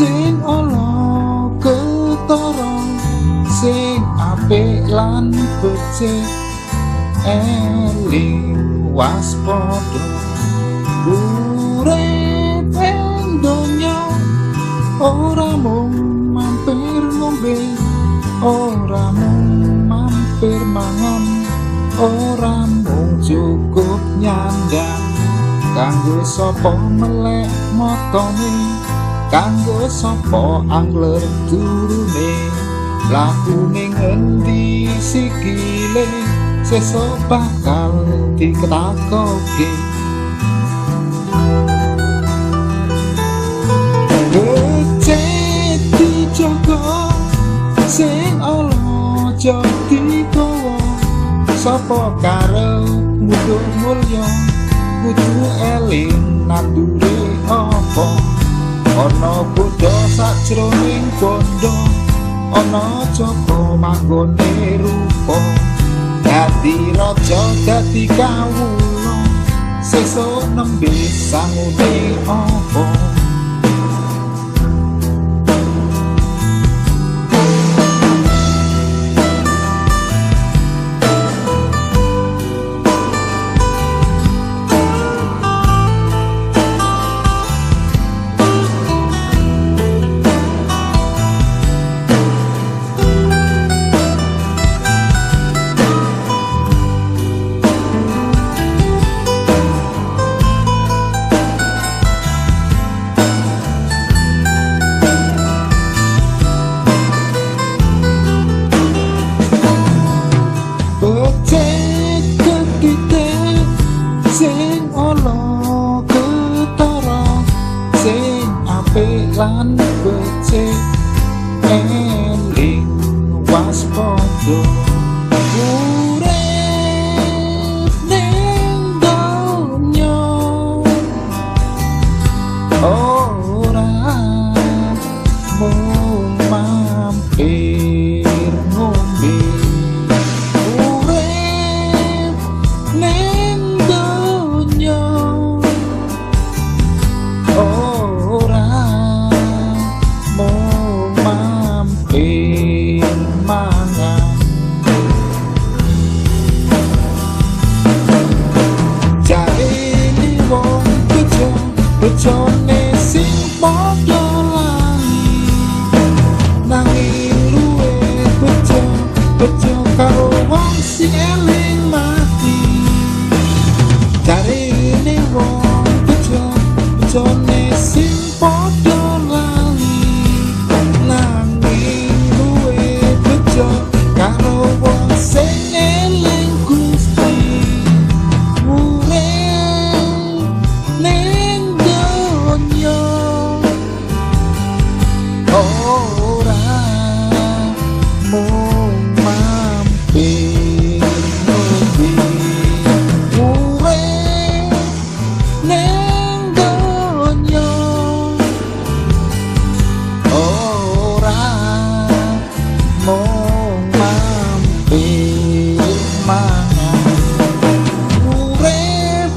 Sing ala ketara, sing apik lan becik, eling waspada. Urip ing donya ora mung mampir ngombe, ora mung mampir mangan, ora mung cukup nyandang. Kanggo sapa melek matane, kanggo sapa angler turune, lakune ngendi sikile, sesuk bakal diketakoke. Becik dijaga, sing ala aja digawa. Sapa karep mudhun mulya, kudu eling nandure apa. Ana bodho sajroning bondo, ana jaba manggone rupa. Dadi raja dadi kawula, sesuk nembe sangune apa. Becik ketitik, sing ala ketara, sing apik lan becik, eling waspada. Urip ning donya ora mung mampir ngombe. Urip ning donya ora mung mampir mangan. Jarene wong bejo, bejone sing padha lali, nanging luwih bejo, bejo karo wong sing eling mati. Jarene wong bejo, bejone sing padha lali, nanging luwih bejo karo wong sing eling Gusti. Urip ning donya ora mung mampir ngombe. Urip ning donya ora mung mampir mangan. Urip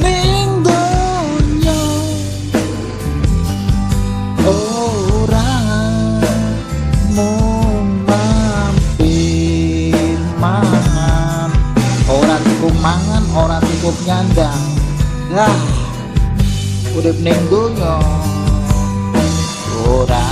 ning donya ora mung mampir mangan. Ora cukup mangan, ora cukup nyandang. Lah, urip ning donya ora